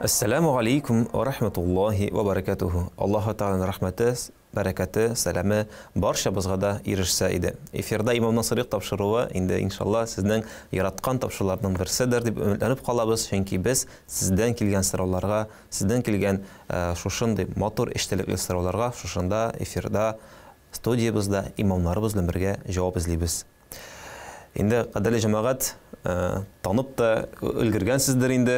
Әссәламү галәйкүм вә рахмәтуллаһи вә бәрәкәтүһү. Аллаһы Тәгаләнең рәхмәте, бәрәкәте, сәламе барчабызга да ирешсә иде. Эфирда Имамның сырыйк тапшыруы инде, иншалла, сезнең яраткан тапшыруларның берседер дип өметләнеп калабыз, чөнки без сездән килгән сорауларга, сездән килгән шушындый матур эчтәлекле сорауларга шушында эфирда, студиябездә имамнарыбыз белән бергә җавап эзлибез. Инде, кадерле җәмәгать, танып та өлгергәнсездер инде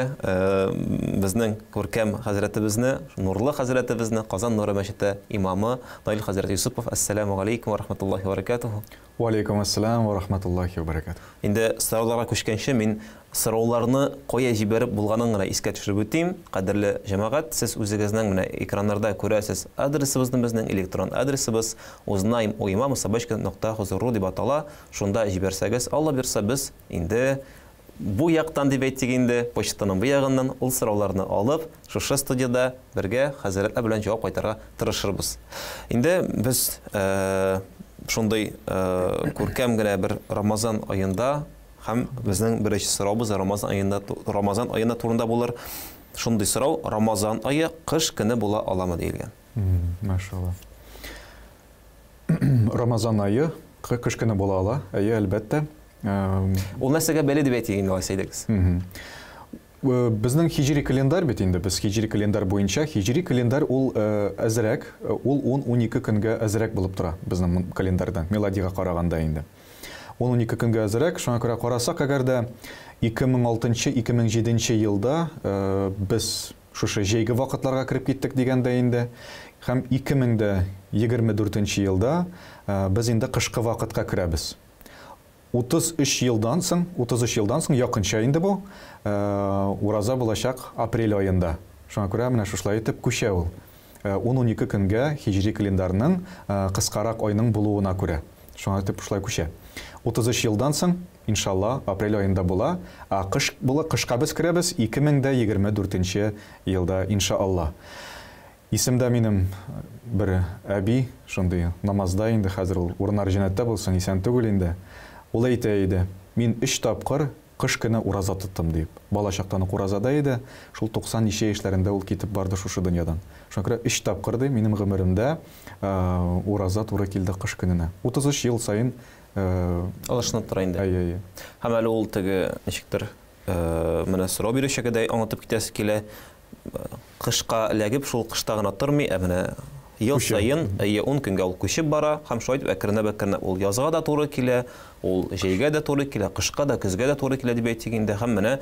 безнең күркәм хәзрәтебезне, нурлы хәзрәтебезне, Казан Нуры мәчете имамы Наил хәзрәт Юсупов. Әссәламү галәйкүм ва рахматуллаһи ва баракатуһу. Ва алейкум ассалам ва рахматуллаһи ва баракатуһу. Инде сорауларга күчкәнче, мин сорауларны кая җибәреп булганын гына искә төшереп үтим. Кадерле җәмәгать, сез үзегезнең менә экраннарда күрәсез адресыбызны, безнең электрон адресыбыз узнаем у имама собачка нокта хозур ру дип атала. Шунда җибәрсәгез, Алла бирса, без инде бу яктан дип әйтик инде, почтаның бу ягыннан ул сорауларны алып, шушы студиядә бергә хәзрәтләр белән җавап кайтарырга тырышырбыз. Инде без шундый күркәм генә бер Рамазан аенда һәм безнең беренче сорауыбыз Рамазан аенда Рамазан аена турында булыр. Шундый сорау, Рамазан ае кыш көне була аламы диелгән. Машалла. Рамазан ае кыш көне була ала. Әйе, әлбәттә. Ул нәрсәгә бәйле дип әйтик инде алайса әйдәгез. Безнең хиҗри календарь бит инде, без хиҗри календарь буенча, хиҗри календарь ул әзрәк, ул 10-12 көнгә әзрәк булып тора безнең календарьдан, миладига караганда инде. 10-12 көнгә әзрәк, шуңа күрә карасак, әгәр дә 2006-2007 елда без шушы җәйге вакытларга кереп киттек дигәндә инде, һәм 2024 елда без инде кышкы вакытка керәбез. 33 елдан соң, 33 елдан соң якынча инде бу, ураза булачак апрель аенда. Шуңа күрә менә шушылай итеп күчә ул. 10-12 көнгә һиҗри календарьның кыскарак айның булуына күрә. Шуңа итеп шулай күчә. 33 елдан соң, иншалла, апрель аенда була. Ә кыш була, кышка без керәбез 2024 елда, иншалла. Исемдә минем бер әби, шундый намазда инде, хәзер ул урыннары җәннәттә булсын, исән түгел инде. Ул әйтә иде, мин 3 тапкыр кыш көне ураза тоттым, дип. Бала чактан ук уразада иде, шул 90 ничә яшьләрендә ул китеп барды шушы дөньядан. Шуңа күрә 3 тапкыр, ди, минем гомеремдә ураза туры килде кыш көненә. 33 ел саен Алышынып тора инде. Әйе, әйе. Һәм әле ул теге ничектер менә сорау бирүчегә дә аңлатып китәсе килә. Кышка эләгеп, шул кышта гына тормый, ә менә ел саен, әйе, 10 көнгә ул күчеп бара, һәм шулай итеп әкренләп-әкренләп ул язга да туры килә, ул җәйгә дә туры килә, кышка да, көзгә дә туры килә дип әйтик инде. Һәм менә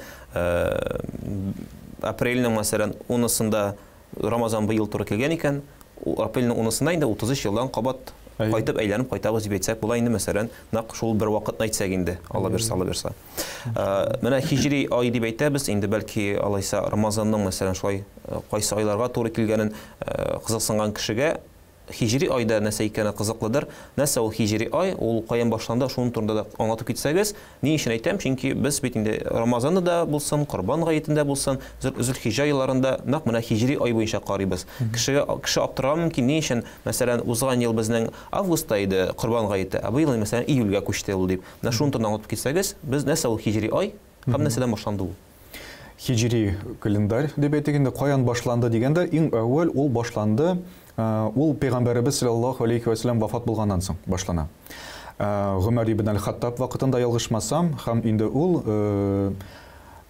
апрельнең, мәсәлән, 10-сында Рамазан быел туры килгән икән, апрельнең 10-сында инде 33 елдан кабат кайтып әйләнеп кайтабыз дип әйтсәк була инде, мәсәлән, нәкъ шул бер вакытны әйтсәк инде, Алла бирса, Алла бирса. Менә хиҗри ай дип әйтәбез, инде бәлки алайса Рамазанның, мәсәлән, шулай кайсы айларга туры килгәнен кызыксынган кешегә хиҗри айда нәрсә икәне кызыклыдыр. Нәрсә ул хиҗри ай, ул каян башланды, шуның турында да аңлатып китсәгез. Ни өчен әйтәм? Чөнки без бит инде Рамазанда да булсын, Корбан гаетендә булсын, Зөлхиҗа елларында нәкъ менә хиҗри ай буенча карыйбыз. Кешегә кеше аптырарга мөмкин, ни өчен, мәсәлән, узган ел безнең августта иде Корбан гаете, ә быел, мәсәлән, июльгә күчте ул дип. Менә шуның турында аңлатып китсәгез, без нәрсә ул хиҗри ай һәм нәрсәдән башланды ул? Хиҗри календарь дип әйтик инде, каян башланды дигәндә, иң әүвәл ул башланды, ул пәйгамбәребез саллаллаһу алейхи ва сәлләм вафат булганнан соң башлана. Гомәр ибн аль-Хаттаб вакытында ялгышмасам, һәм инде ул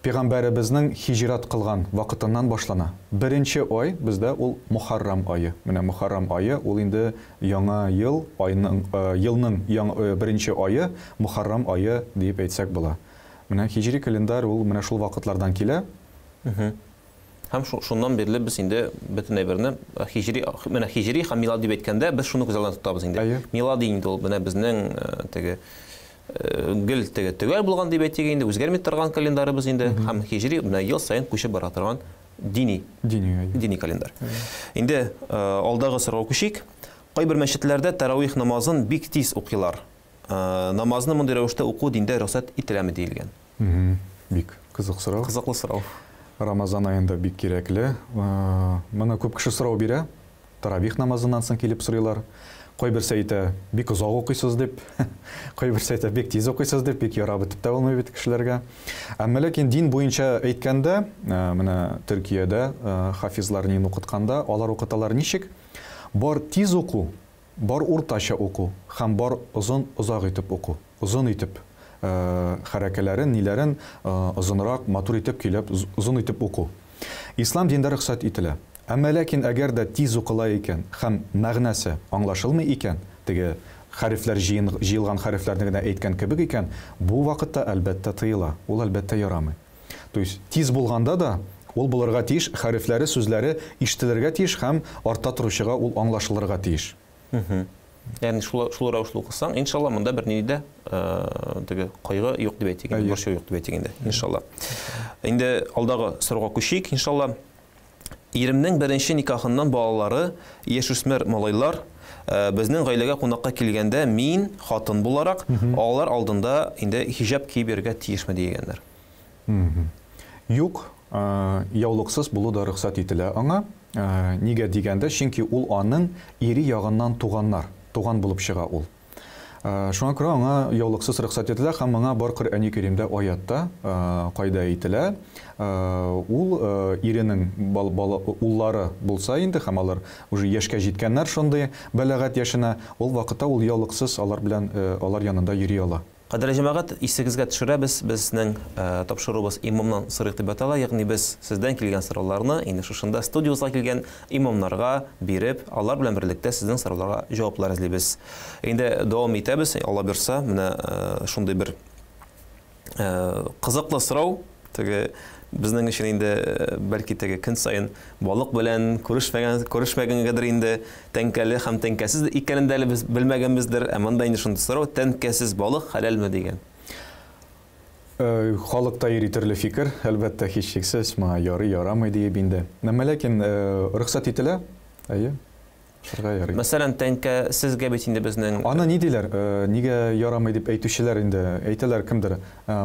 пәйгамбәребезнең хиҗрат кылган вакытыннан башлана. Беренче ай бездә ул Мухаррам ае. Менә Мухаррам ае ул инде яңа ел айның, елның беренче ае Мухаррам ае диеп әйтсәк була. Менә хиҗри календарь ул менә шул вакытлардан килә. Һәм шуннан бирле без инде бөтен әйберне хиҗри, менә хиҗри һәм милад дип әйткәндә без шуны күз алдына тотабыз инде. Милади инде ул менә безнең теге гел теге төгәл булган дип әйтик инде, үзгәрми торган календарыбыз инде. Һәм хиҗри менә ел саен күчеп бара торган дини. Дини, дини календарь. Инде алдагы сорауга күчик. Кайбер мәчетләрдә тәравих намазын бик тиз укыйлар. Намазны мондый рәвештә уку диндә рөхсәт ителәме диелгән? Бик кызык сорау. Кызыклы сорау. Рамазан аенда бик кирәкле. Моны күп кеше сорау бирә. Таравих намазыннан соң килеп сорыйлар. Кайберсе әйтә, бик озак укыйсыз дип, кайберсе әйтә, бик тиз укыйсыз дип, бик ярап бетеп тә булмый бит кешеләргә. Әмма ләкин дин буенча әйткәндә, менә Төркиядә хафизлар нин укытканда, алар укыталар ничек? Бар тиз уку, бар уртача уку һәм бар озын озак итеп уку. Озын итеп хәрәкәләрен, ниләрен озынрак, матур итеп көйләп, озын итеп уку. Ислам диндә рөхсәт ителә. Әмма ләкин әгәр дә тиз укыла икән һәм мәгънәсе аңлашылмый икән, теге хәрефләр җыен, җыелган хәрефләрне генә әйткән кебек икән, бу вакытта, әлбәттә, тыела, ул, әлбәттә, ярамый. То есть, тиз булганда да, ул булырга тиеш, хәрефләре, сүзләре ишетелергә тиеш һәм артта торучыга ул аңлашылырга тиеш. Ягъни шул, шул рәвешле укысаң, иншалла, монда бернинди дә теге кайгы юк дип әйтик инде, борчу юк дип әйтик инде, иншалла. Инде алдагы сорауга күчик, иншалла. Иремнең беренче никахыннан балалары, яшүсмер малайлар, безнең гаиләгә кунакка килгәндә, мин, хатын буларак, алар алдында инде хиҗап киеп йөрергә тиешме дигәннәр. Юк, яулыксыз булу да рөхсәт ителә аңа. Нигә дигәндә, чөнки ул аның ире ягыннан туганнар, туган булып чыга ул. Шуңа күрә аңа яулыксыз рөхсәт ителә һәм моңа бар Коръәни Кәримдә аятта кайда әйтелә, ул иренең бала уллары булса инде һәм алар уже яшькә җиткәннәр шундый бәләгать яшенә, ул вакытта ул яулыксыз алар белән алар янында йөри ала. Кадерле җәмәгать, исегезгә төшерәбез, безнең тапшыруыбыз Имамнан сорыйк дип атала, ягъни без сездән килгән сорауларны инде шушында студиябезгә килгән имамнарга биреп, алар белән берлектә сезнең сорауларга җаваплар эзлибез. Инде дәвам итәбез, Алла бирса, менә шундый бер кызыклы сорау, теге безнең өчен инде бәлки теге көн саен балык белән күрешмәгән күрешмәгәнгәдер инде тәңкәле һәм тәңкәсез икәнен дә әле без белмәгәнбездер. Ә монда инде шундый сорау, тәңкәсез балык хәләлме дигән. Халыкта йөри төрле фикер, әлбәттә, һичшиксез, моңа ярый, ярамый диеп инде. Әмма ләкин рөхсәт ителә, әйе. Ашарга ярый. Мәсәлән, тәңкә сезгә бит инде безнең. Аны ни диләр, нигә ярамый дип әйтүчеләр инде, әйтәләр кемдер,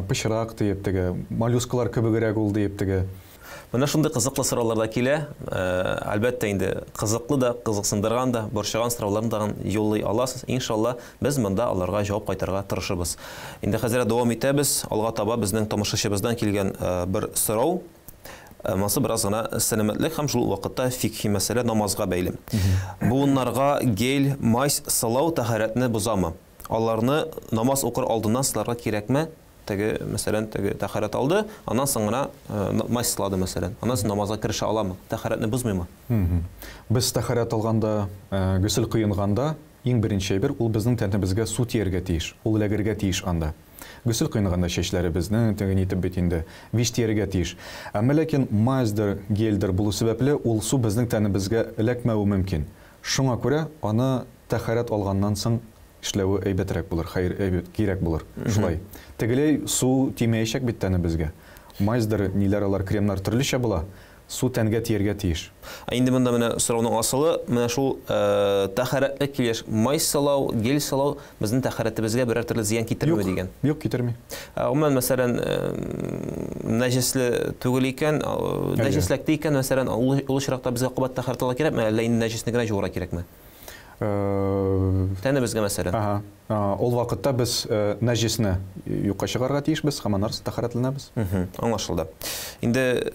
пычрак диеп теге, моллюсклар кебегрәк ул диеп теге. Менә шундый кызыклы сораулар да килә. Әлбәттә инде, кызыклы да, кызыксындырган да, борчыган сорауларны тагын юллый аласыз. Иншалла, без монда аларга җавап кайтарырга тырышырбыз. Инде хәзер дәвам итәбез. Алга таба безнең тамашачыбыздан килгән бер сорау. Монысы бераз гына сәламәтлек һәм шул вакытта фикхи мәсьәлә намазга бәйле. Буыннарга гель, мазь сылау тәһарәтне бозамы? Аларны намаз укыр алдыннан сыларга кирәкме? Теге, мәсәлән, теге тәһарәт алды, аннан соң гына мазь сылады, мәсәлән. Аннан соң намазга керешә аламы? Тәһарәтне бозмыймы? Без тәһарәт алганда, гөсел коенганда, иң беренче әйбер, ул безнең тәнебезгә су тияргә тиеш, ул эләгергә тиеш анда. Гөсел коенганда чәчләребезне теге нитеп бит инде, вич тияргә тиеш. Әмма ләкин мазьдыр, гельдер булу сәбәпле, ул су безнең тәнебезгә эләкмәве мөмкин. Шуңа күрә аны тәһарәт алганнан соң эшләве әйбәтрәк булыр, хәер, әйбәт, кирәк булыр. Шулай. Тегеләй су тимәячәк бит тәнебезгә. Мазьдыр, ниләр алар, кремнар төрлечә була. Су тәнгә тияргә тиеш. Ә инде монда менә сорауның асылы, менә шул тәһарәтле килеш май сылау, гель сылау безнең тәһарәтебезгә берәр төрле зыян китерми дигән. Юк, китерми. Гомумән, мәсәлән, нәҗесле түгел икән, нәҗесләкте икән, мәсәлән, ул очракта безгә кабат тәһарәт алырга кирәкме, әллә инде нәҗесне генә җуарга кирәкме? Тәнебезгә, мәсәлән. Ага. Ул вакытта без нәҗесне юкка чыгарырга тиешбез һәм аннары тәһарәтләнәбез. Аңлашылды. Инде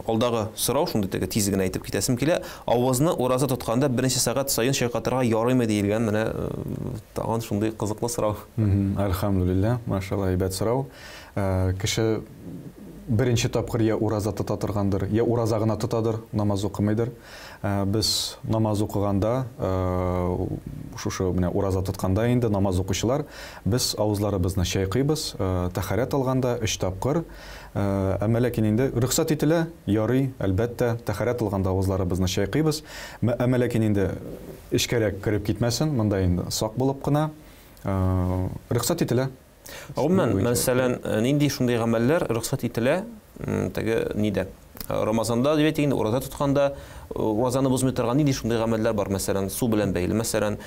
алдагы сорау шундый теге тиз генә әйтеп китәсем килә. Авызны ураза тотканда берничә сәгать саен чайкатырга ярыймы диелгән менә тагын шундый кызыклы сорау. Әлхәмдүлилләһ, машалла, әйбәт сорау. Кеше беренче тапкыр я ураза тота торгандыр, я ураза гына тотадыр, намаз укымыйдыр. Без намаз укыганда, шушы менә ураза тотканда инде намаз укучылар, без авызларыбызны чайкыйбыз, тәһарәт алганда өч тапкыр. Әмма ләкин инде рөхсәт ителә, ярый, әлбәттә, тәһарәт алганда авызларыбызны чайкыйбыз. Әмма ләкин инде эчкәрәк кереп китмәсен, монда инде сак булып кына рөхсәт ителә. Гомумән, мәсәлән, нинди шундый гамәлләр рөхсәт ителә, теге нидә? Рамазанда дип әйтик инде, ураза тотканда, Уразаны бозмый торган нинди шундый гамәлләр бар, мәсәлән, су белән бәйле, мәсәлән,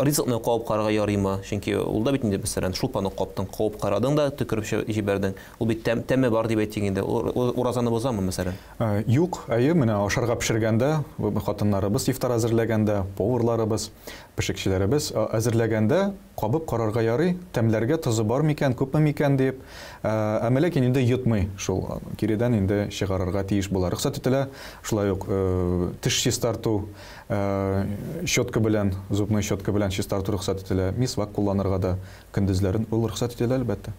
ризыкны кабып карарга ярыймы? Чөнки ул да бит инде, мәсәлән, шулпаны каптың, кабып карадың да төкереп җибәрдең. Ул бит тәм, тәме бар дип әйтик инде. Уразаны бозамы, мәсәлән? Юк, әйе, менә ашарга пешергәндә, хатыннарыбыз ифтар әзерләгәндә, поварларыбыз, пешекчеләребез әзерләгәндә кабып карарга ярый, тәмләргә тозы бар микән, күпме микән дип. Әмма ләкин инде йотмый шул, киредән инде чыгарырга тиеш була. Рөхсәт ителә шулай ук теш чистарту, щетка белән, зубной щетка белән чистарту рөхсәт ителә, мисвак кулланырга да көндезләрен ул рөхсәт ителә, әлбәттә.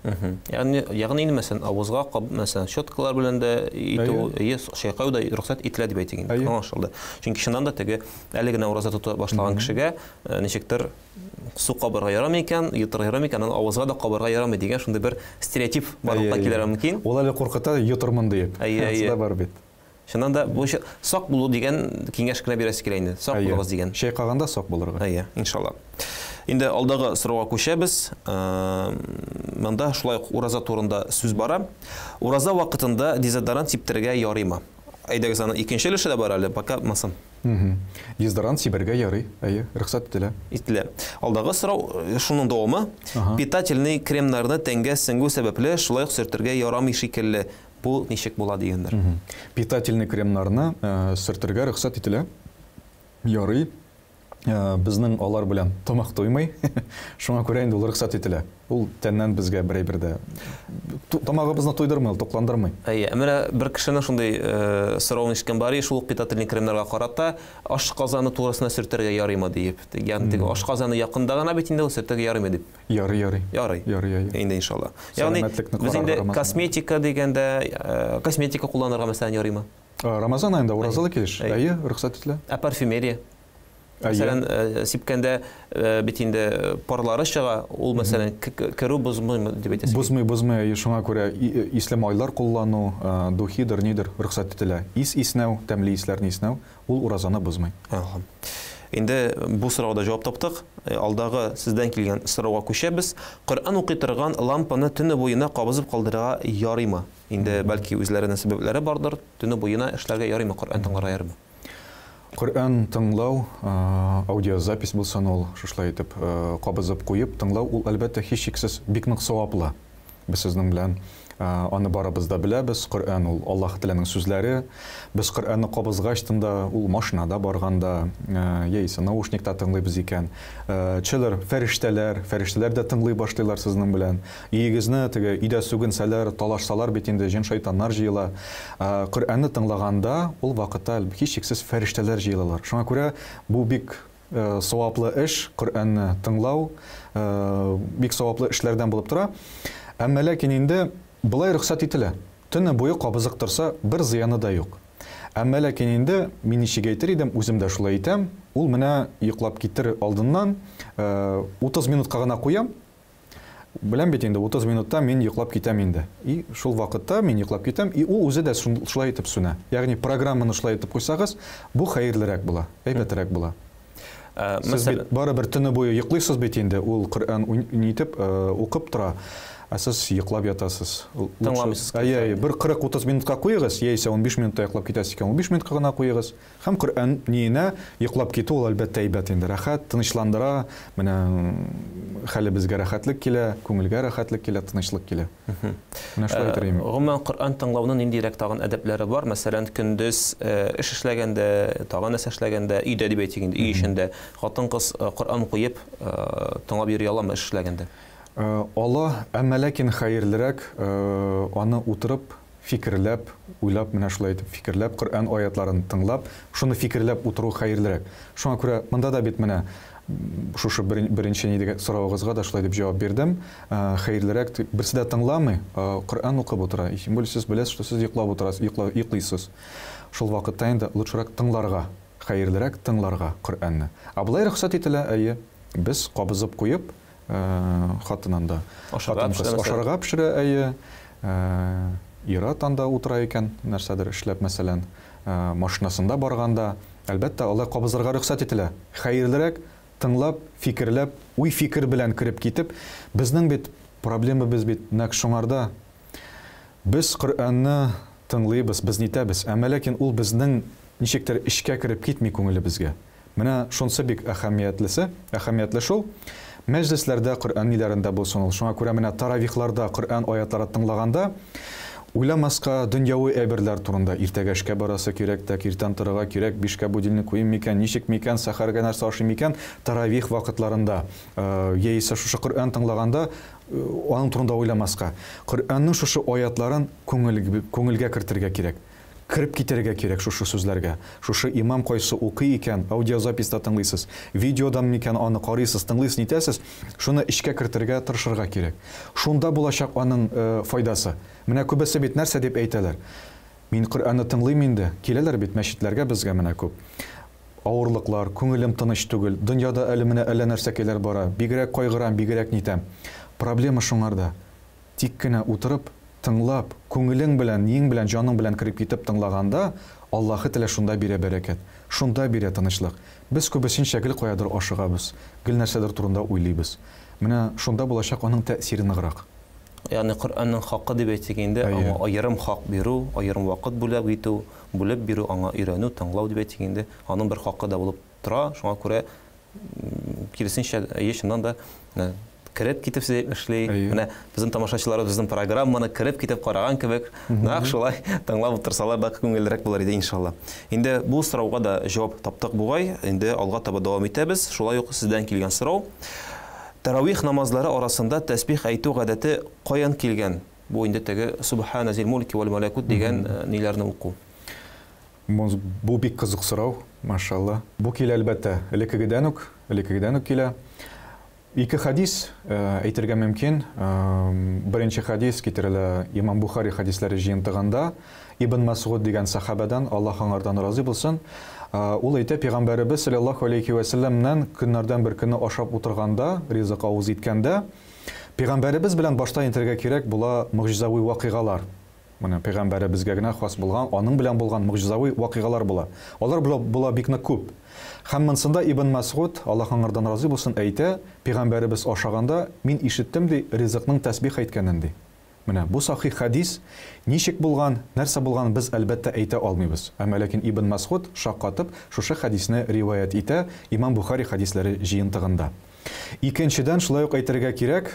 Ягъни, ягъни инде, мәсәлән, авызга кабып, мәсәлән, щеткалар белән дә итү, әйе, чайкау да рөхсәт ителә дип әйтик инде. Аңлашылды. Чөнки чыннан да теге әле генә ураза тота башлаган кешегә ничектер су кабырга ярамый икән, йотырга ярамый икән, аны авызга да кабырга ярамый дигән шундый бер стереотип барлыкка килергә мөмкин. Ул әле куркыта, йотырмын диеп. Әйе, әйе. Ансы да бар бит. Чыннан да бу сак булу дигән киңәш кенә бирәсе килә инде. Сак булыгыз дигән. Чайкаганда сак булырга. Әйе, иншалла. Инде алдагы сорауга күчәбез. Монда шулай ук ураза турында сүз бара. Ураза вакытында дезодорант сиптерергә ярыймы? Әйдәгез, аның икенче өлеше дә бар әле, пока монысын. Дезодорант сибәргә ярый, әйе, рөхсәт ителә. Ителә. Алдагы сорау шуның дәвамы. Питательный кремнарны тәнгә сеңү сәбәпле шулай ук сөртергә ярамый шикелле. Бу ничек була дигәндер. Питательный кремнарны сөртергә рөхсәт ителә. Ярый. Безнең алар белән тамак туймый. Шуңа күрә инде ул рөхсәт ителә. Ул тәннән безгә бер әйбер дә тамагыбызны туйдырмый, ул тукландырмый. Әйе, ә менә бер кешенең шундый соравын ишеткән бар, шул ук питательный кремнарга карата ашказаны турысына сөртергә ярыймы диеп. Ягъни теге ашказаны якында гына бит инде ул, сөртергә ярыймы дип. Ярый, ярый. Ярый. Ярый, ярый. Инде иншалла. Ягъни без инде косметика дигәндә, косметика кулланырга мәсәлән ярыймы? Рамазан аенда уразалы килеш. Әйе, рөхсәт ителә. Ә парфюмерия? Мәсәлән, сипкәндә бит инде парлары чыга, ул мәсәлән керү бозмыймы дип әйтәсең? Бозмый, бозмый, әйе, шуңа күрә исле майлар куллану, духидыр, нидер рөхсәт ителә. Ис иснәү, тәмле исләрне иснәү, ул уразаны бозмый. Ага. Инде бу сорауга да җавап таптык. Алдагы сездән килгән сорауга күчәбез. Коръән укый торган лампаны төне буена кабызып калдырырга ярыймы? Инде бәлки үзләренең сәбәпләре бардыр, төне буена эшләргә ярыймы, Коръән тыңларга ярыймы? Коръән тыңлау, аудиозапись булсын ул, шушылай итеп кабызып куеп тыңлау, ул, әлбәттә, һичшиксез бик нык саваплы. Без сезнең белән аны барыбыз да беләбез, Коръән ул Аллаһ Тәгаләнең сүзләре. Без Коръәнне кабызгачтын да, ул машинада барганда, яисә наушникта тыңлыйбыз икән, челер, фәрештәләр, фәрештәләр дә тыңлый башлыйлар сезнең белән. Өегезне теге өйдә сүгенсәләр, талашсалар бит инде җен-шайтаннар җыела. Коръәнне тыңлаганда, ул вакытта һичшиксез фәрештәләр җыелалар. Шуңа күрә бу бик саваплы эш, Коръәнне тыңлау бик саваплы эшләрдән булып тора. Әмма ләкин инде болай рөхсәт ителә. Төне буе кабызык торса, бер зыяны да юк. Әмма ләкин инде, мин ничек әйтер идем, үзем дә шулай итәм, ул менә йоклап китер алдыннан 30 минутка гына куям, Беләм бит инде, 30 минутта мин йоклап китәм инде. И шул вакытта мин йоклап китәм, и ул үзе дә шулай итеп сүнә. Ягъни программаны шулай итеп куйсагыз, бу хәерлерәк була, әйбәтрәк була. Сез бит барыбер төне буе йоклыйсыз бит инде, ул Коръән ни итеп укып тора, ә сез йоклап ятасыз. Тыңламыйсыз. Әйе, әйе, бер 40-30 минутка куегыз, яисә 15 минутта йоклап китәсез икән, 15 минутка гына куегыз. Һәм Коръән ниенә йоклап китү ул, әлбәттә, әйбәт инде. Рәхәт, тынычландыра, менә хәлебезгә рәхәтлек килә, күңелгә рәхәтлек килә, тынычлык килә. Менә шулай әйтер идем. Гомумән, Коръән тыңлауның ниндирәк тагын әдәпләре бар? Мәсәлән, көндез эш эшләгәндә, тагын нәрсә эшләгәндә, өйдә дип әйтик инде, өй эчендә хатын-кыз Коръән куеп, тыңлап йөри аламы эш эшләгәндә? Ала, әмма ләкин хәерлерәк аны утырып Фикерләп, уйлап, менә шулай итеп фикерләп, Коръән аятларын тыңлап, шуны фикерләп утыру хәерлерәк. Шуңа күрә монда да бит менә шушы беренче ни дигән соравыгызга да шулай дип җавап бирдем. Хәерлерәк, берсе дә тыңламый, Коръән укып утыра. И тем более сез беләсез, что сез йоклап утырасыз, йоклыйсыз. Шул вакытта инде лучшерак тыңларга, хәерлерәк тыңларга Коръәнне. Ә болай рөхсәт ителә, әйе. Без кабызып куеп, Хатын анда. Ашарга пешерә. Ашарга пешерә, әйе. Ир-ат анда утыра икән, нәрсәдер эшләп, мәсәлән, машинасында барганда, әлбәттә, алай кабызырга рөхсәт ителә. Хәерлерәк тыңлап, фикерләп, уй-фикер белән кереп китеп, безнең бит проблемабыз бит нәкъ шуңарда. Без Коръәнне тыңлыйбыз, без нитәбез, әмма ләкин ул безнең ничектер эчкә кереп китми күңелебезгә. Менә шунсы бик әһәмиятлесе, әһәмиятле шул. Мәҗлесләрдә Коръән ниләрендә булсын ул. Шуңа күрә менә таравихларда Коръән аятлары тыңлаганда уйламаска дөньяви әйберләр турында. Иртәгә эшкә барасы кирәк тә, иртән торырга кирәк, бишкә будильник куйыйм микән, ничек микән, сәхәргә нәрсә ашыйм микән, таравих вакытларында, яисә шушы Коръән тыңлаганда аның турында уйламаска. Коръәннең шушы аятларын күңел, күңелгә кертергә кирәк. Кереп китәргә кирәк шушы сүзләргә. Шушы имам кайсы укый икән, аудиозаписьта тыңлыйсыз, видеодан микән аны карыйсыз, тыңлыйсыз, нитәсез, шуны эчкә кертергә тырышырга кирәк. Шунда булачак аның файдасы. Менә күбесе бит нәрсә дип әйтәләр? Мин Коръәнне тыңлыйм инде. Киләләр бит мәчетләргә безгә менә күп. Авырлыклар, күңелем тыныч түгел, дөньяда әле менә әллә нәрсәкәйләр бара, бигрәк кайгырам, бигрәк нитәм. Проблема шуңарда. Тик кенә утырып, тыңлап, күңелең белән, ниең белән, җаның белән кереп китеп тыңлаганда, Аллаһы Тәгалә шунда бирә бәрәкәт, шунда бирә тынычлык. Без күбесенчә гел каядыр ашыгабыз, гел нәрсәдер турында уйлыйбыз. Менә шунда булачак аның тәэсире ныграк. Ягъни Коръәннең хакы дип әйтик инде, аңа аерым хак бирү, аерым вакыт бүләк итү, бүлеп бирү, аңа өйрәнү, тыңлау дип әйтик инде, аның бер хакы да булып тора. Шуңа күрә киресенчә, әйе, чыннан да кереп китеп сез әйтмешли, менә безнең тамашачыларыбыз безнең программаны кереп китеп караган кебек, нәкъ шулай тыңлап утырсалар да күңеллерәк булыр иде, иншалла. Инде бу сорауга да җавап таптык бугай, инде алга таба дәвам итәбез. Шулай ук сездән килгән сорау. Тәравих намазлары арасында тәсбих әйтү гадәте каян килгән? Бу инде теге Субхана зил мульки вәл маләкут дигән ниләрне уку. Бу бик кызык сорау, машалла. Бу килә, әлбәттә, элеккегедән үк, элеккегедән үк килә. Ике хадис әйтергә мөмкин. Беренче хадис китерелә Имам Бухари хадисләре җыентыгында. Ибн Мәсгуд дигән сахабәдән, Аллаһ аңардан разый булсын. Ул әйтә, Пәйгамбәребез салләллаһу алейхи вә сәлләмнән көннәрдән бер көнне ашап утырганда, ризык авыз иткәндә, Пәйгамбәребез белән башта әйтергә кирәк була могҗизави вакыйгалар. Менә пәйгамбәребезгә генә хас булган, аның белән булган могҗизави вакыйгалар була. Алар була, була бик нык күп. Һәм монсында Ибн Мәсгуд, Аллаһ аңардан разый булсын, әйтә, пәйгамбәребез ашаганда, мин ишеттем, ди, ризыкның тәсбих әйткәнен, ди. Менә бу сахих хәдис, ничек булган, нәрсә булган, без, әлбәттә, әйтә алмыйбыз. Әмма ләкин Ибн Мәсгуд, шаккатып, шушы хәдисне риваять итә Имам Бухари хәдисләре җыентыгында. Икенчедән, шулай ук әйтергә кирәк,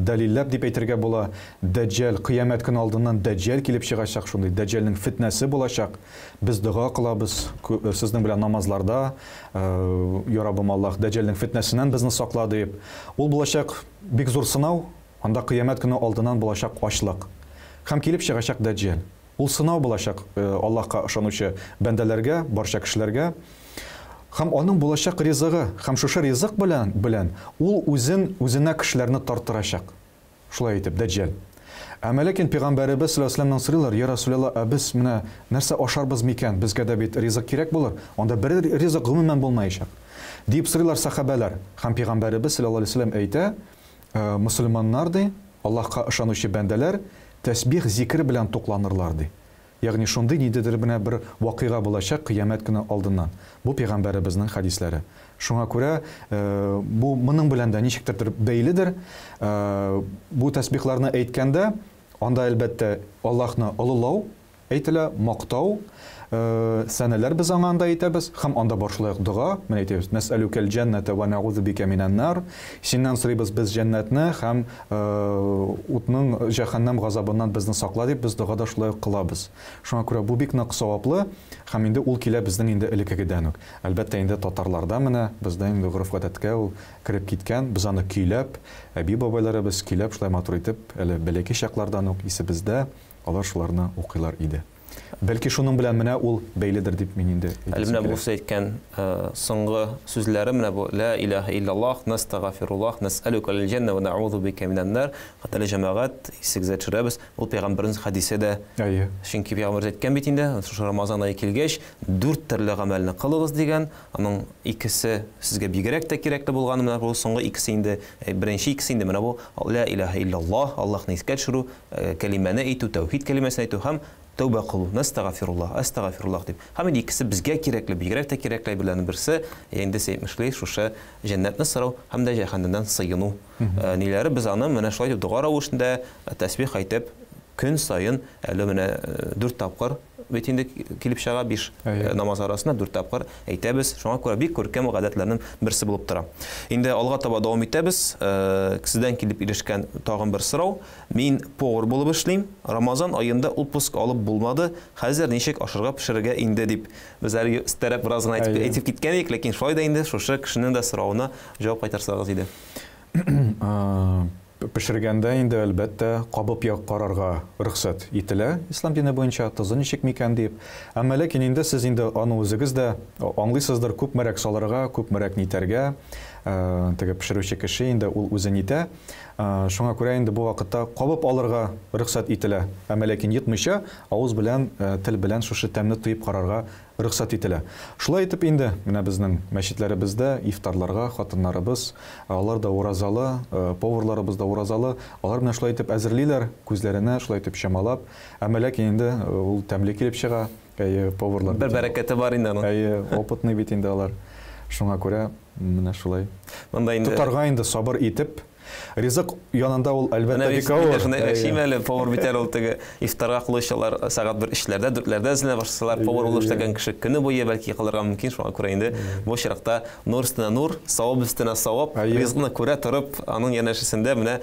дәлилләп дип әйтергә була, Дәҗҗал, кыямәт көне алдыннан Дәҗҗал килеп чыгачак, шундый Дәҗҗалнең фетнәсе булачак. Без дога кылабыз, сезнең белән намазларда, Я Раббым Аллаһ, Дәҗҗалнең фетнәсеннән безне сакла диеп. Ул булачак бик зур сынау, анда кыямәт көне алдыннан булачак ачлык. Һәм килеп чыгачак Дәҗҗал. Ул сынау булачак Аллаһка ышанучы бәндәләргә, барча кешеләргә. Һәм аның булачак ризыгы, һәм шушы ризык белән, белән ул үзен, үзенә кешеләрне тарттырачак. Шулай итеп, Дәҗҗал. Әмма ләкин пәйгамбәребез саллаллаһу алейһи вәсәлләмнән сорыйлар, Я Расулаллаһ, ә без менә нәрсә ашарбыз микән? Безгә дә бит ризык кирәк булыр. Анда бер ризык гомумән булмаячак. Дип сорыйлар сәхабәләр. Һәм пәйгамбәребез саллаллаһу алейһи вәсәлләм әйтә, Мөселманнар, ди, Аллаһка ышанучы бәндәләр тәсбих зикер белән тукланырлар, ди. Ягъни шундый ниндидер менә бер вакыйга булачак кыямәт көне алдыннан. Бу пәйгамбәребезнең хәдисләре. Шуңа күрә бу моның белән дә ничектердер бәйледер. Бу тәсбихларны әйткәндә, анда, әлбәттә, Аллаһны олылау әйтелә, мактау, сәнәләр без аңа анда әйтәбез, һәм анда бар шулай ук дога, менә әйтәбез, Нәсәлүкәл җәннәтә вә нәгузу бикә минән нар, синнән сорыйбыз без җәннәтне һәм утның җәһәннәм газабыннан безне сакла дип без дога да шулай ук кылабыз. Шуңа күрә бу бик нык саваплы һәм инде ул килә безнең инде элеккегедән үк. Әлбәттә инде татарларда менә бездә инде гореф-гадәткә ул кереп киткән, без аны көйләп, әби-бабайларыбыз көйләп шулай матур итеп әле бәләкәй чаклардан ук исебездә, Алар шуларны укыйлар иде. Бәлки шуның белән менә ул бәйледер дип мин инде әйтәсем Әле менә бу сез әйткән соңгы сүзләре менә бу Лә илаһә илляллаһ, нәстәгафируллаһ, нәсәлүкәл җәннә вә нәгузу бикә минән-нар. Хәтерле җәмәгать, исегезгә төшерәбез, ул пәйгамбәребез хәдисе дә. Әйе. Чөнки пәйгамбәребез әйткән бит инде, шушы Рамазан ае килгәч, дүрт төрле гамәлне кылыгыз дигән. Аның икесе сезгә бигрәк тә кирәкле булган, менә бу соңгы икесе инде, беренче икесе инде менә бу Лә илаһә илляллаһ, Аллаһны искә төшерү, кәлимәне әйтү, тәүхид кәлимәсен әйтү һәм тәүбә кылу, нәстәгафируллаһ, әстәгафируллаһ дип. Һәм инде икесе безгә кирәкле, бигрәк тә кирәкле әйберләрнең берсе, инде сез әйтмешли, шушы җәннәтне сорау һәм дә җәһәннәмнән сыену ниләре. Без аны менә шулай итеп дога рәвешендә тәсбих әйтеп, көн саен әле менә дүрт тапкыр бит инде килеп чыга, 5 намаз арасында 4 тапкыр әйтәбез. Шуңа күрә бик күркәм гадәтләрнең берсе булып тора. Инде алга таба дәвам итәбез. Сездән килеп ирешкән тагын бер сорау. Мин повар булып эшлим. Рамазан аенда отпуск алып булмады. Хәзер ничек ашарга пешерергә инде дип. Без әле өстәрәк бераз гына әйтеп, әйтеп киткән идек, ләкин шулай да инде шушы кешенең дә соравына җавап кайтарсагыз иде. Пешергәндә инде, әлбәттә, кабып як карарга рөхсәт ителә ислам дине буенча, тозы ничек микән дип. Әмма ләкин инде сез инде аны үзегез дә аңлыйсыздыр, күпмерәк салырга, күпмерәк нитәргә, теге пешерүче кеше инде ул үзе нитә. Шуңа күрә инде бу вакытта кабып алырга рөхсәт ителә. Әмма ләкин йотмыйча, авыз белән, тел белән шушы тәмне тоеп карарга рөхсәт ителә. Шулай итеп инде, менә безнең мәчетләребездә ифтарларга хатыннарыбыз, алар да уразалы, поварларыбыз да уразалы, алар менә шулай итеп әзерлиләр, күзләренә шулай итеп чамалап. Әмма ләкин инде ул тәмле килеп чыга. Әйе, поварлар. Бер бәрәкәте бар инде аның. Әйе, опытный бит инде алар. Шуңа күрә менә шулай. Монда инде тотарга инде сабыр итеп. Ризык янында ул әлбәттә бик авыр. Шунда әшим әле повар бит әле ул теге ифтарга кылучылар сәгать бер өчләрдә, дүртләрдә эзләнә башласалар, повар булып эшләгән кеше көне буе бәлки калырга мөмкин. Шуңа күрә инде бу очракта нур өстенә нур, савап өстенә савап, ризыкны күрә торып, аның янәшәсендә менә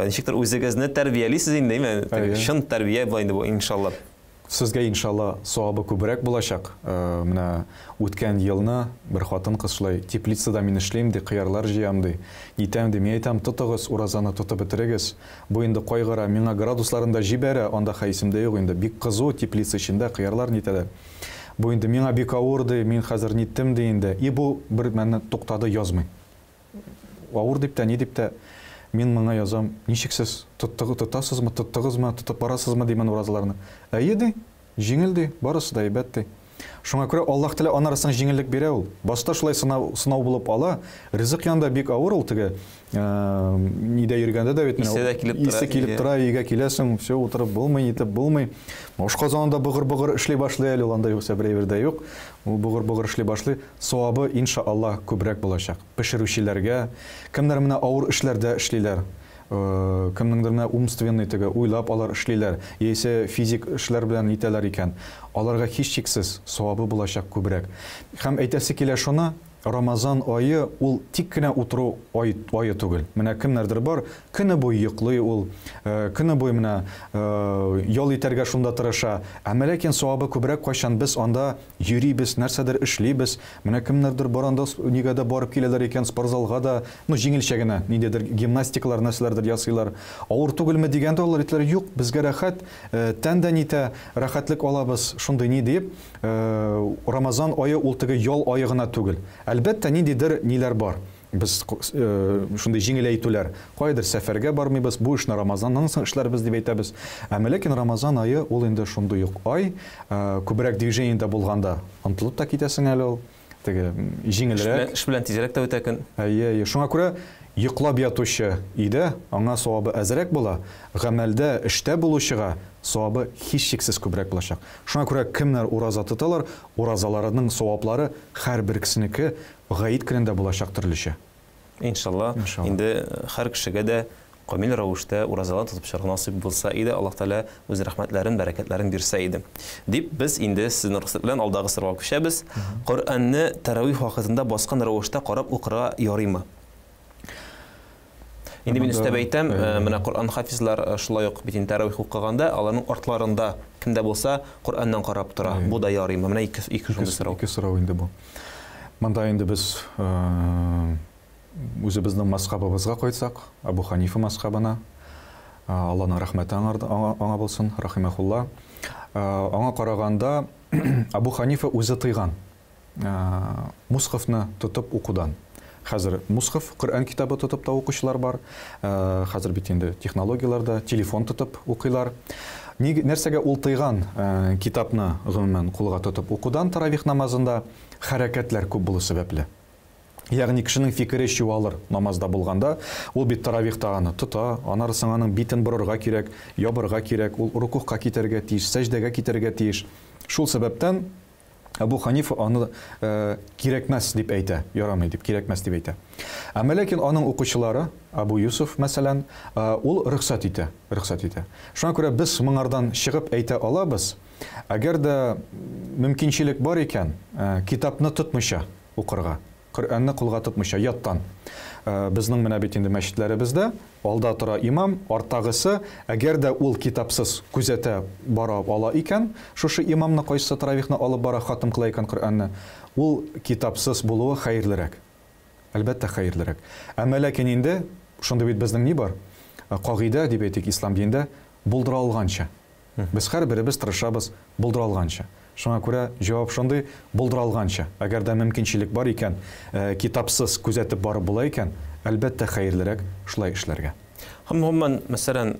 ничектер үзегезне тәрбиялисез инде, әйме? Чын тәрбия була инде бу, иншалла. Сезгә иншалла савабы күбрәк булачак. Менә үткән елны бер хатын-кыз шулай теплицада мин эшлим ди, кыярлар җыям ди. Нитәм ди, мин әйтәм, тотыгыз уразаны, тотып бетерегез. Бу инде кайгыра, миңа градусларын да җибәрә, анда хәй исемдә юк инде. Бик кызу теплица эчендә кыярлар нитәләр. Бу инде миңа бик авыр ди, мин хәзер ниттем ди инде. И бу бер мәлне туктады, язмый. Авыр дип тә, ни дип тә, мин моңа язам, ничек сез тотасызмы, тоттыгызмы, тотып барасызмы димен уразаларны. Әйе ди, җиңел ди, барысы да әйбәт ди. Шуңа күрә Аллаһ Тәгалә анарысын җиңеллек бирә ул. Башта шулай сынау, сынау булып ала, ризык янында бик авыр ул теге, нидә йөргәндә дә бит менә Исе дә килеп тора. Исе килеп тора, өйгә киләсең, все, утырып булмый, нитеп булмый. Ашказанында быгыр-быгыр эшли башлый әле ул, анда юкса бер әйбер дә юк. Ул быгыр-быгыр эшли башлый. Савабы, иншаллаһ, күбрәк булачак. Пешерүчеләргә, кемнәр менә авыр эшләрдә эшлиләр, кемнеңдер менә умственный теге уйлап алар эшлиләр, яисә физик эшләр белән итәләр икән, аларга һичшиксез савабы булачак күбрәк. Һәм әйтәсе килә шуны, Рамазан ае ул тик кенә утыру ай, ае түгел. Менә кемнәрдер бар, көне буе йоклый ул, көне буе менә ял итәргә шунда тырыша. Әмма ләкин савабы күбрәк кайчан без анда йөрибез, нәрсәдер эшлибез. Менә кемнәрдер бар анда нигә дә барып киләләр икән, спортзалга да, ну, җиңелчә генә, ниндидер гимнастикалар, нәрсәләрдер ясыйлар. Авыр түгелме дигәндә алар әйтәләр, юк, безгә рәхәт, тән дә нитә, рәхәтлек алабыз, шундый ни дип. Рамазан ае ул теге ял ае гына түгел. Әлбәттә, ниндидер ниләр бар. Без шундый җиңеләйтүләр. Кайдыр сәфәргә бармыйбыз, бу эшне Рамазаннан соң эшләрбез дип әйтәбез. Әмма ләкин Рамазан ае ул инде шундый ук ай, күбрәк движениедә булганда онытылып та китәсең әле ул. Теге җиңелрәк. Эш белән тизрәк тә үтә көн. Әйе, әйе. Шуңа күрә йоклап ятучы өйдә аңа савабы әзрәк була, гамәлдә, эштә булучыга савабы һичшиксез күбрәк булачак. Шуңа күрә кемнәр ураза тоталар, уразаларының саваплары һәрберсенеке гаит көнендә булачак төрлечә. Иншалла, инде һәр кешегә дә камил рәвештә уразалар тотып чыгарга насыйп булса иде, Аллаһ Тәгалә үз рәхмәтләрен, бәрәкәтләрен бирсә иде. Дип без инде сезнең рөхсәт белән алдагы сорауга күчәбез. Коръәнне тәравих вакытында баскан рәвештә карап укырга ярыймы? Инде мин өстәп әйтәм, менә Коръән хафизлар шулай ук бит инде тәравих укыганда, аларның артларында кем дә булса Коръәннән карап тора. Бу да ярыймы? Менә ике шундый сорау. Ике сорау инде бу. Монда инде без үзебезнең мазхабыбызга кайтсак, Абу Ханифа мазхабына, Аллаһның рәхмәте аңа булсын, рахимахулла. Аңа караганда Абу Ханифа үзе тыйган мусхафны тотып укудан. Хәзер мусхаф, Коръән китабы тотып та укучылар бар. Хәзер бит инде технологияләрдә телефон тотып укыйлар. Нәрсәгә ул тыйган китапны гомумән кулга тотып укудан таравих намазында? Хәрәкәтләр күп булу сәбәпле. Ягъни кешенең фикере чуалыр намазда булганда, ул бит таравихта аны тота, аннары соң аның битен борырга кирәк, ябырга кирәк, ул рукухка китәргә тиеш, сәҗдәгә китәргә тиеш. Шул сәбәптән Әбу Ханифа аны кирәкмәс дип әйтә, ярамый дип, кирәкмәс дип әйтә. Әмма ләкин аның укучылары, Әбу Юсуф, мәсәлән, ул рөхсәт итә, рөхсәт итә. Шуңа күрә без моңардан чыгып әйтә алабыз, әгәр дә мөмкинчелек бар икән, китапны тотмыйча укырга, Коръәнне кулга тотмыйча, яттан. Безнең менә бит инде мәчетләребездә алда тора имам, арттагысы, әгәр дә ул китапсыз күзәтә бара ала икән, шушы имамны кайсысы таравихны алып бара, хатым кыла икән Коръәнне, ул китапсыз булуы хәерлерәк. Әлбәттә, хәерлерәк. Әмма ләкин инде шундый бит безнең ни бар? Кагыйдә, дип әйтик, ислам динендә, булдыра алганча. Без һәрберебез тырышабыз булдыра алганча. Шуңа күрә җавап шундый, булдыра алганча. Әгәр дә мөмкинчелек бар икән, китапсыз күзәтеп барып була икән, әлбәттә, хәерлерәк шулай эшләргә. Һәм гомумән, мәсәлән,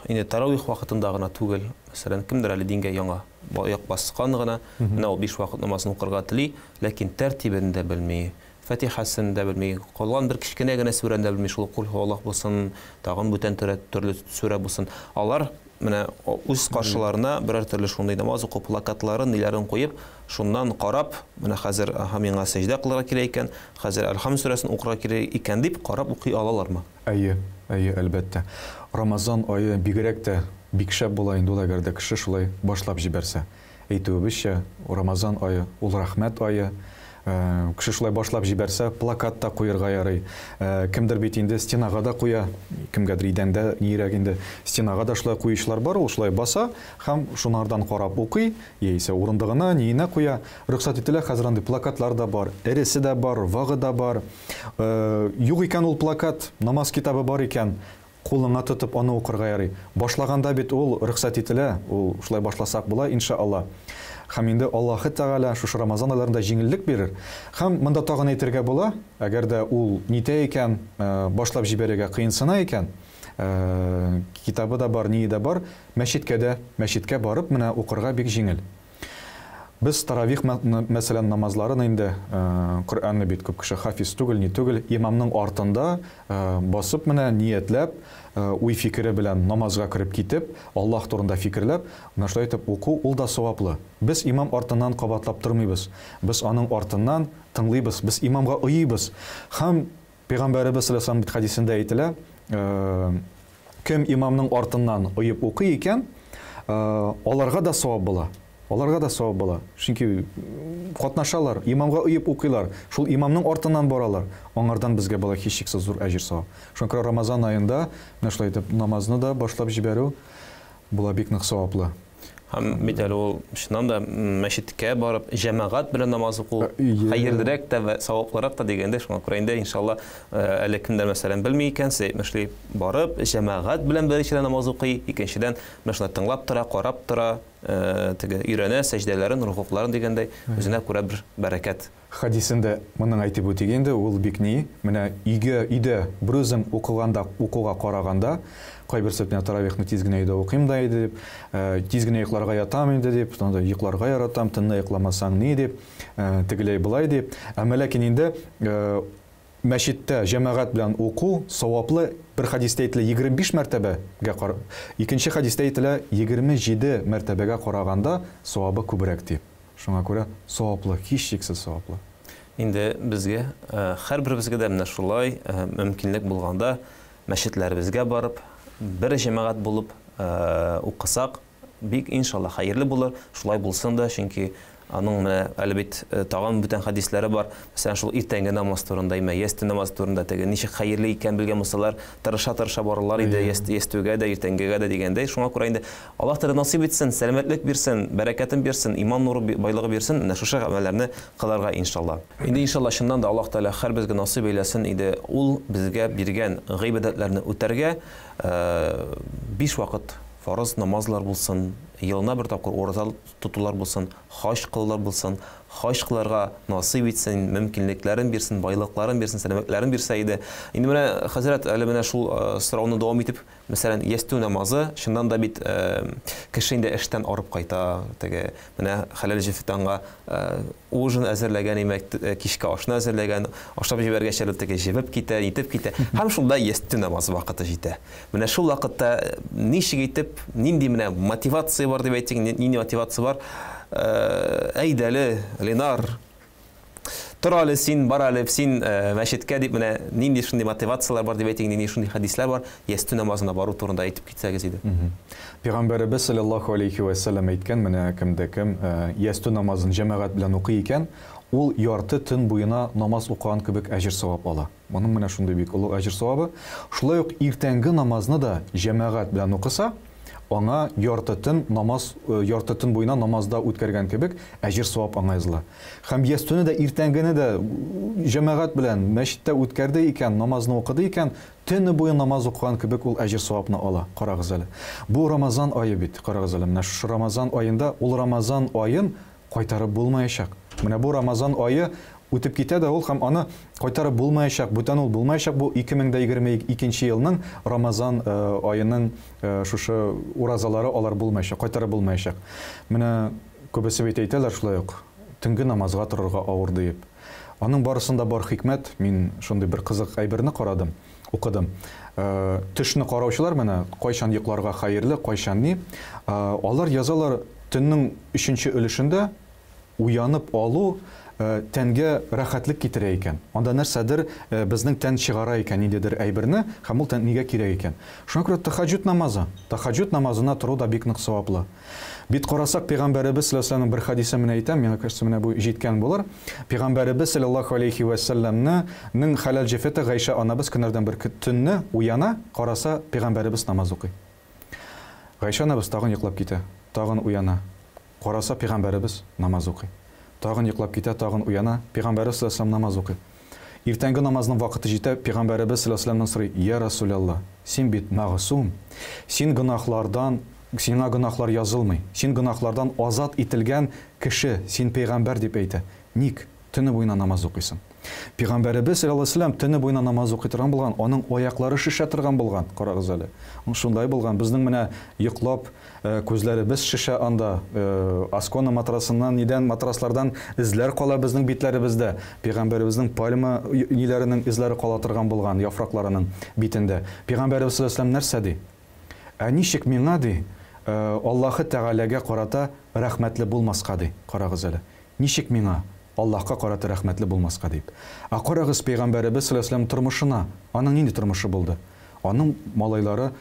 инде таравих вакытында гына түгел, мәсәлән, кемдер әле дингә яңа аяк баскан гына, менә ул биш вакыт намазын укырга тели, ләкин тәртибен дә белми, Фатихасын да белми, калган бер кечкенә генә сүрәне дә белми, шул Кул һуаллаһ булсын, тагын бүтән төрле сүрә булсын. Алар менә үз каршыларына берәр төрле шундый намаз уку плакатларын, ниләрен куеп, шуннан карап, менә хәзер, аһа, миңа сәҗдә кылырга кирәк икән, хәзер Әлхам сүрәсен укырга кирәк икән дип карап укый алалармы? Әйе, әйе, әлбәттә. Рамазан ае бигрәк тә бик шәп була инде ул, әгәр дә кеше шулай башлап җибәрсә. Әйтүебезчә, Рамазан ае, ул рәхмәт ае. Кеше шулай башлап җибәрсә, плакат та куерга ярый. Кемдер бит инде стенага да куя, кемгәдер идәндә ниерәк инде. Стенага да шулай куючылар бар, ул шулай баса һәм шунардан карап укый, яисә урындыгына, ниенә куя. Рөхсәт ителә, хәзер андый плакатлар да бар, эресе дә бар, вагы да бар. Юк икән ул плакат, намаз китабы бар икән, Кулыңа тотып аны укырга ярый. Башлаганда бит ул рөхсәт ителә, ул шулай башласак була, инша Алла. Һәм инде Аллаһы Тәгалә шушы Рамазан айларында җиңеллек бирер. Һәм монда тагын әйтергә була, әгәр дә ул нитә икән, башлап җибәрергә кыенсына икән, китабы да бар, ние дә бар, мәчеткә дә, мәчеткә барып менә укырга бик җиңел. Без таравих, мәсәлән, намазларын инде, Коръәнне бит күп кеше хафиз түгел, ни түгел, имамның артында басып менә ниятләп, уй-фикере белән намазга кереп китеп, Аллаһ турында фикерләп, менә шулай итеп уку, ул да саваплы. Без имам артыннан кабатлап тормыйбыз. Без аның артыннан тыңлыйбыз, без имамга ойыйбыз. Һәм Пәйгамбәребез саллаллаһу алейһи ва сәлләм бит хәдисендә әйтелә, кем имамның артыннан оеп укый икән, аларга да савап була. Аларга да савап була. Чөнки катнашалар, имамга оеп укыйлар, шул имамның артыннан баралар. Аңардан безгә була һичшиксез зур әҗер савап. Шуңа күрә Рамазан аенда менә шулай итеп намазны да башлап җибәрү була бик нык саваплы. Һәм бит әле ул чыннан да мәчеткә барып җәмәгать белән намаз уку хәерлерәк тә вә саваплырак та дигәндә, шуңа күрә инде иншалла әле кемдер мәсәлән белми икән, сез әйтмешли барып җәмәгать белән беренчедән намаз укый, икенчедән менә шулай тыңлап тора, карап тора, теге өйрәнә сәҗдәләрен, рукугларын дигәндәй, үзенә күрә бер бәрәкәт. Хәдисендә моның әйтеп үтик инде, ул бик ни, менә өйгә, өйдә берүзең укыганда, укуга караганда, кайберсе менә таравихны тиз генә өйдә укыйм да иде дип, тиз генә йокларга ятам инде дип, анда йокларга яратам, төнлә йокламасаң ни дип, тегеләй болай дип. Әмма ләкин инде мәчеттә җәмәгать белән уку саваплы, бер хәдистә әйтелә 25 мәртәбәгә кар, икенче хәдистә әйтелә 27 мәртәбәгә караганда савабы күбрәк дип. Шуңа күрә саваплы, һичшиксез саваплы. Инде безгә, һәрберебезгә дә менә шулай мөмкинлек булганда мәчетләребезгә барып, бер җәмәгать булып укысак, бик, иншалла, хәерле булыр. Шулай булсын да, чөнки аның менә әле бит тагын бүтән хәдисләре бар. Мәсәлән, шул иртәнге намаз турында, имә ястү намазы турында теге ничек хәерле икән белгән булсалар, тырыша-тырыша барырлар иде ястүгә дә, иртәнгегә дә дигәндәй. Шуңа күрә инде Аллаһ Тәгалә насыйп итсен, сәламәтлек бирсен, бәрәкәтен бирсен, иман нуры байлыгы бирсен, менә шушы гамәлләрне кылырга иншалла. Инде иншалла чыннан да Аллаһ Тәгалә һәрбезгә насыйп әйләсен иде ул безгә биргән гыйбадәтләрне үтәргә, биш вакыт фарыз намазлар булсын, елына бер тапкыр ураза тотулар булсын, хаҗ кылулар булсын, хаҗ кылырга насыйп итсен, мөмкинлекләрен бирсен, байлыкларын бирсен, сәламәтләрен бирсә иде. Инде менә хәзрәт, әле менә шул сорауны дәвам итеп, Мәсәлән, ястү намазы, чыннан да бит кеше инде эштән арып кайта, теге менә хәләл җефет аңа ужин әзерләгән, имәк, кичке ашны әзерләгән, ашап җибәргәч әле теге җебеп китә, нитеп китә. Һәм шунда ястү намазы вакыты җитә. Менә шул вакытта ничек итеп, нинди менә мотивация бар дип әйтик, нинди мотивация бар? Әйдәле, Ленар, тор әле син, бар әле син мәчеткә дип менә нинди шундый мотивацияләр бар дип әйтик, нинди шундый хәдисләр бар, ястү намазына бару турында әйтеп китсәгез иде. Пәйгамбәребез салләллаһу алейһи вә сәлләм әйткән, менә кем дә кем ястү намазын җәмәгать белән укый икән, ул ярты төн буена намаз укыган кебек әҗер-савап ала. Моның менә шундый бик олуг әҗер-савабы. Шулай ук иртәнге намазны да җәмәгать белән укыса, аңа ярты төн намаз, ярты төн буена намазда үткәргән кебек әҗер-савап аңа языла. Һәм ястүне дә, иртәнгене дә җәмәгать белән мәчеттә үткәрде икән, намазны укыды икән, төне буе намаз укыган кебек ул әҗер-савапны ала. Карагыз әле. Бу Рамазан ае бит, карагыз әле, менә шушы Рамазан аенда ул Рамазан аен кайтарып булмаячак. Менә бу Рамазан ае үтеп китә дә ул һәм аны кайтарып булмаячак, бүтән ул булмаячак. Бу 2022 елның Рамазан аеның шушы уразалары алар булмаячак, кайтарып булмаячак. Менә күбесе бит әйтәләр шулай ук, төнге намазга торырга авыр диеп. Аның барысында бар хикмәт. Мин шундый бер кызык әйберне карадым, укыдым. Төшне караучылар менә кайчан йокларга хәерле, кайчан ни. Алар язалар, төннең өченче өлешендә уянып алу тәнгә рәхәтлек китерә икән. Анда нәрсәдер безнең тән чыгара икән, ниндидер әйберне, һәм ул тәнгә кирәк икән. Шуңа күрә тәһәҗҗүд намазы, тәһәҗҗүд намазына тору да бик нык саваплы. Бит карасак, Пәйгамбәребез саллаллаһу алейһи ва сәлләмнең бер хәдисе менә әйтәм, миңа кажется, менә бу җиткән булыр. Пәйгамбәребез саллаллаһу алейһи ва сәлләмнең хәләл җефете Гайшә анабыз көннәрдән бер төнне уяна, караса, Пәйгамбәребез намаз укый. Гайшә анабыз тагын йоклап китә, тагын уяна. Караса, Пәйгамбәребез намаз укый. Тагын йоклап китә, тагын уяна, Пәйгамбәребез саллаллаһу алейһи ва сәлләм намаз укый. Иртәнге намазның вакыты җитә, Пәйгамбәребез саллаллаһу алейһи ва сәлләмнән сорый, Йә Расүләллаһ, син бит мәгъсум, син гөнаһлардан, сиңа гөнаһлар язылмый, син гөнаһлардан азат ителгән кеше, син пәйгамбәр, дип әйтә. Ник төне буена намаз укыйсың? Пәйгамбәребез саллаллаһу алейһи ва сәлләм төне буена намаз укый торган булган, аның аяклары шешә торган булган, карагыз әле. Шундай булган, безнең менә йоклап, күзләребез шешә анда, Аскона матрасыннан, нидән, матраслардан эзләр кала безнең битләребездә. Пәйгамбәребезнең пальма ниләренең эзләре кала торган булган, яфракларының битендә. Пәйгамбәребез саллаллаһу алейһи ва сәлләм нәрсә ди? Ә ничек миңа, ди, Аллаһы Тәгаләгә карата рәхмәтле булмаска, ди, карагыз әле. Ничек миңа Аллаһка карата рәхмәтле булмаска, дип. Ә карагыз пәйгамбәребез саллаллаһу алейһи ва сәлләм тормышына, аның нинди тормышы булды? Аның малайлары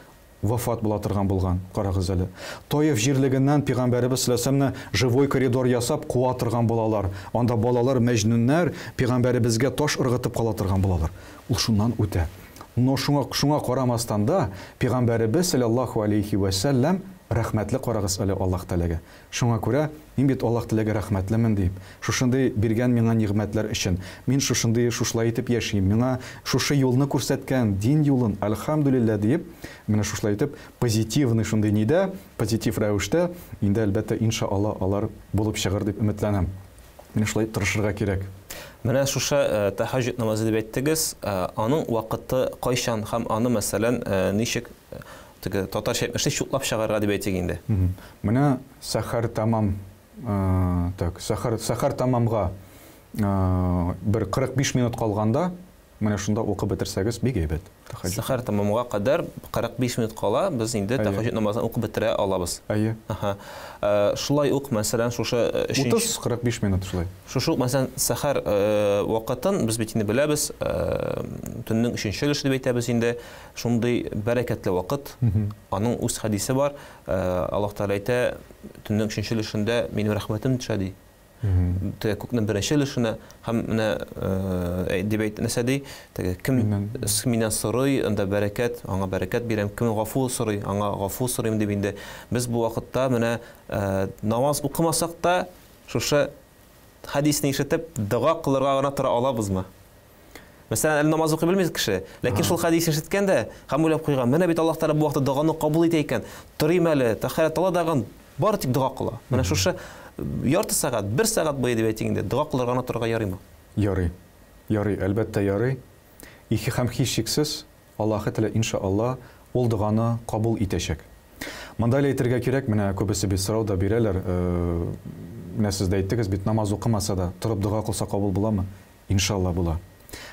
вафат була торган булган, карагыз әле. Таиф җирлегеннән пәйгамбәребез саллаллаһу алейһи ва сәлләмне живой коридор ясап куа торган булалар. Анда балалар, мәҗнүннәр пәйгамбәребезгә таш ыргытып кала торган булалар. Ул шуннан үтә. Но шуңа, шуңа карамастан да, пәйгамбәребез саллаллаһу алейһи вә сәлләм рәхмәтле, карагыз әле, Аллаһ Тәгаләгә. Шуңа күрә, мин бит Аллаһ Тәгаләгә рәхмәтлемен, дип, шушындый биргән миңа нигъмәтләр өчен, мин шушындый, шушылай итеп яшим, миңа шушы юлны күрсәткән, дин юлын, әлхәмдүлилләһ, диеп, менә шушылай итеп, позитивный шундый нидә, позитив рәвештә, инде, әлбәттә, инша Аллаһ, алар булып чыгыр дип өметләнәм. Менә шулай тырышырга кирәк. Менә шушы тәһәҗҗүд намазы дип әйттегез, аның вакыты кайчан һәм аны, мәсәлән, ничек теге татарча әйтмешли чутлап чыгарга дип әйтик инде. Менә сәхәр тәмам, так, сәхәр, сәхәр тәмамга бер 45 минут калганда, менә шунда укып бетерсәгез, бик әйбәт. Тәһәҗҗүд. Сәхәр тәмамга кадәр 45 минут кала, без инде тәһәҗҗүд намазын укып бетерә алабыз. Әйе. Аһа. Шулай ук, мәсәлән, шушы өченче 30-45 минут шулай. Шушы ук, мәсәлән, сәхәр вакытын без бит инде беләбез, төннең өченче өлеше дип әйтәбез инде. Шундый бәрәкәтле вакыт. Аның үз хәдисе бар. Аллаһ Тәгалә әйтә, төннең өченче өлешендә минем рәхмәтем төшә, ди. Теге күкнең беренче өлешенә һәм менә дип әйт, нәрсә ди? Теге кем миннән сорый, анда бәрәкәт, аңа бәрәкәт бирәм, кем гафу сорый, аңа гафу сорыйм дип инде. Без бу вакытта менә намаз укымасак та, шушы хәдисне ишетеп, дога кылырга гына тора алабызмы? Мәсәлән, әле намаз укый белми кеше, ләкин шул хәдис ишеткән дә һәм уйлап куйган, менә бит Аллаһ Тәгалә бу вакытта доганы кабул итә икән, торыйм әле, тәһарәт ала дагын, бары тик дога кыла. Менә шушы ярты сәгать, бер сәгать буе дип әйтик инде, дога кылырга гына торырга ярыймы? Ярый. Ярый, әлбәттә ярый. Ихи һәм һичшиксез, Аллаһы Тәгалә, иншалла, ул доганы кабул итәчәк. Монда әле әйтергә кирәк, менә күбесе бит сорау да бирәләр, менә сез дә әйттегез бит, намаз укымаса да, торып дога кылса кабул буламы? Иншалла, була.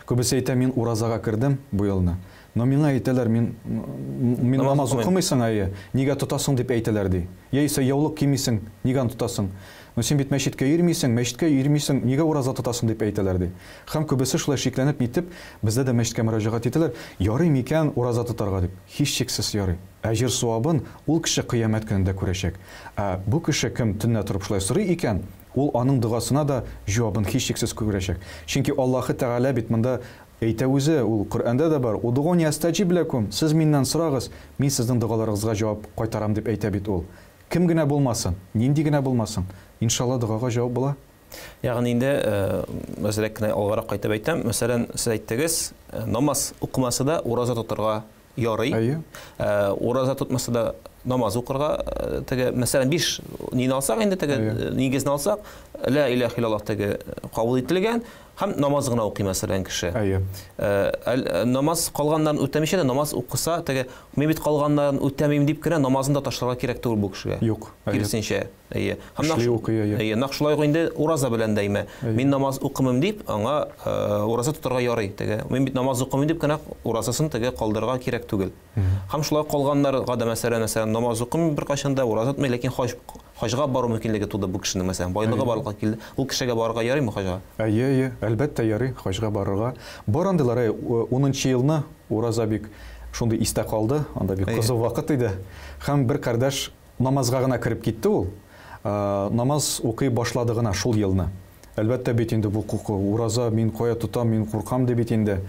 Күбесе әйтә, мин уразага кердем бу елны. Но миңа әйтәләр, мин мин намаз укымыйсың, әйе, нигә тотасың дип әйтәләр, ди. Яисә яулык кимисең, нигә аны тотасың? Но син бит мәчеткә йөрмисең, мәчеткә йөрмисең, нигә ураза тотасың дип әйтәләр, ди. Һәм күбесе шулай шикләнеп нитеп, бездә дә мәчеткә мөрәҗәгать итәләр, ярый микән ураза тотарга дип. Һичшиксез ярый. Әҗер-савабын ул кеше кыямәт көнендә күрәчәк. Ә бу кеше, кем төнлә торып шулай сорый икән, ул аның догасына да җавабын һичшиксез күрәчәк. Чөнки Аллаһы Тәгалә бит монда әйтә үзе, ул Коръәндә дә бар, Удгуни әстәҗиб ләкүм, сез миннән сорагыз, мин сезнең догаларыгызга җавап кайтарам дип әйтә бит ул. Кем генә булмасын, нинди генә булмасын, иншалла догага җавап була. Ягъни инде әзрәк кенә алгарак кайтып әйтәм, мәсәлән, сез әйттегез, намаз укымаса да ураза тотарга ярый. Әйе. Ураза тотмаса да намаз укырга теге, мәсәлән, биш нини алсак инде теге нигезне алсак, ла илаһ иллаллаһ теге кабул ителгән һәм намаз гына укый мәсәлән кеше. Әйе. Намаз калганнарын үтәмичә дә намаз укыса, теге мин бит калганнарын үтәмим дип кенә намазын да ташларга кирәк түгел бу кешегә. Юк. Киресенчә. Әйе. Һәм нәкъ укый, әйе. Әйе, нәкъ шулай ук инде ураза белән дә име. Мин намаз укымыйм дип, аңа ураза тотарга ярый теге. Мин бит намаз укымыйм дип кенә уразасын теге калдырырга кирәк түгел. Һәм шулай калганнарга да мәсәлән, мәсәлән, намаз укымый беркайчан да, ураза тотмый, ләкин хаҗ хаҗга бару мөмкинлеге туды бу кешенең, мәсәлән, байлыгы барлыкка килде. Ул кешегә барырга ярыймы хаҗга? Әйе, әйе, әлбәттә ярый хаҗга барырга. Бар андыйлар, әйе, унынчы елны ураза бик шундый истә калды, анда бик кызу вакыт иде. Һәм бер кардәш Намазга гына кереп китте ул. Намаз укый башлады гына шул елны. Әлбәттә бит инде бу курку, ураза, мин кая тотам, мин куркам ди бит инде.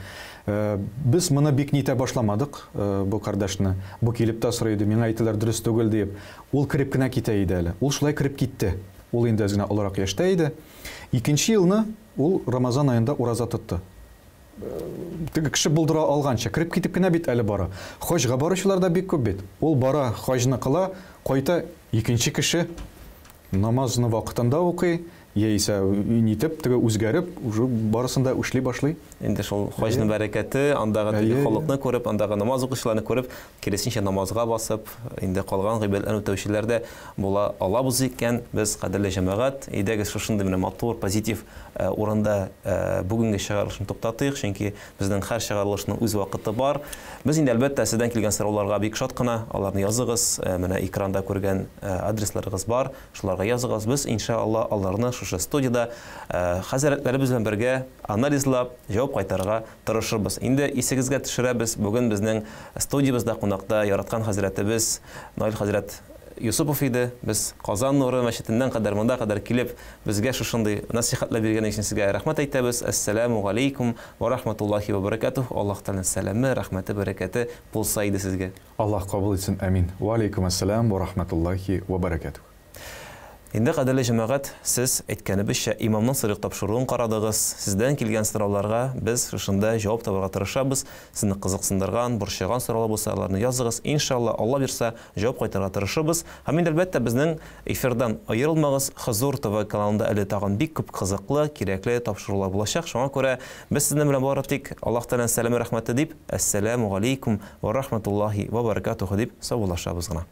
Без моны бик нитә башламадык, бу кардәшне. Бу килеп тә сорый иде, миңа әйтәләр дөрес түгел диеп. Ул кереп кенә китә иде әле. Ул шулай кереп китте. Ул инде әз генә олырак яшьтә иде. Икенче елны ул Рамазан аенда ураза тотты. Теге кеше булдыра алганча, кереп китеп кенә бит әле бара. Хаҗга баручылар да бик күп бит. Ул бара, хаҗны кыла, кайта, икенче кеше намазны вакытында укый, яисә нитеп, теге үзгәреп, уже барысын да эшли башлый. Инде шул хаҗның бәрәкәте, андагы теге халыкны күреп, андагы намаз укучыларны күреп, киресенчә намазга басып, инде калган гыйбадәтләрне үтәүчеләр дә була алабыз икән. Без, кадерле җәмәгать, әйдәгез шушындый менә матур, позитив урында бүгенге чыгарылышны туктатыйк, чөнки безнең һәр чыгарылышның үз вакыты бар. Без инде, әлбәттә, сездән килгән сорауларга бик шат кына, аларны языгыз, менә экранда күргән адресларыгыз бар, шуларга языгыз. Без, иншалла, аларны шушы студиядә хәзрәтләребез белән бергә анализлап, җавап кайтарырга тырышырбыз. Инде исегезгә төшерәбез, бүген безнең студиябездә кунакта яраткан хәзрәтебез Наил хәзрәт Юсупов иде. Без Казан нуры мәчетеннән кадәр монда кадәр килеп, безгә шушындый насыйхәтләр биргәне өчен сезгә рәхмәт әйтәбез. Әссәләмү галәйкүм вә рахматуллаһи вә бәрәкәтүһ. Аллаһ Тәгаләнең сәламе, рәхмәте, бәрәкәте булса иде сезгә. Аллаһ кабул итсен, әмин. Вә алейкүм әссәлам вә рахматуллаһи вә бәрәкәтүһ. Инде, кадерле җәмәгать, сез, әйткәнебезчә, имамның сорыйк тапшыруын карадыгыз. Сездән килгән сорауларга без шушында җавап табарга тырышабыз. Сезне кызыксындырган, борчыган сораулар булса, аларны языгыз. Иншалла, Алла бирса, җавап кайтарырга тырышырбыз. Һәм инде, әлбәттә, безнең эфирдан аерылмагыз. Хозур ТВ каналында әле тагын бик күп кызыклы, кирәкле тапшырулар булачак. Шуңа күрә без сезнең белән бары тик Аллаһ Тәгаләнең сәламе, рәхмәте дип, Әссәләмү галәйкүм вә рахматуллаһи вә бәрәкәтүһү дип саубуллашабыз гына.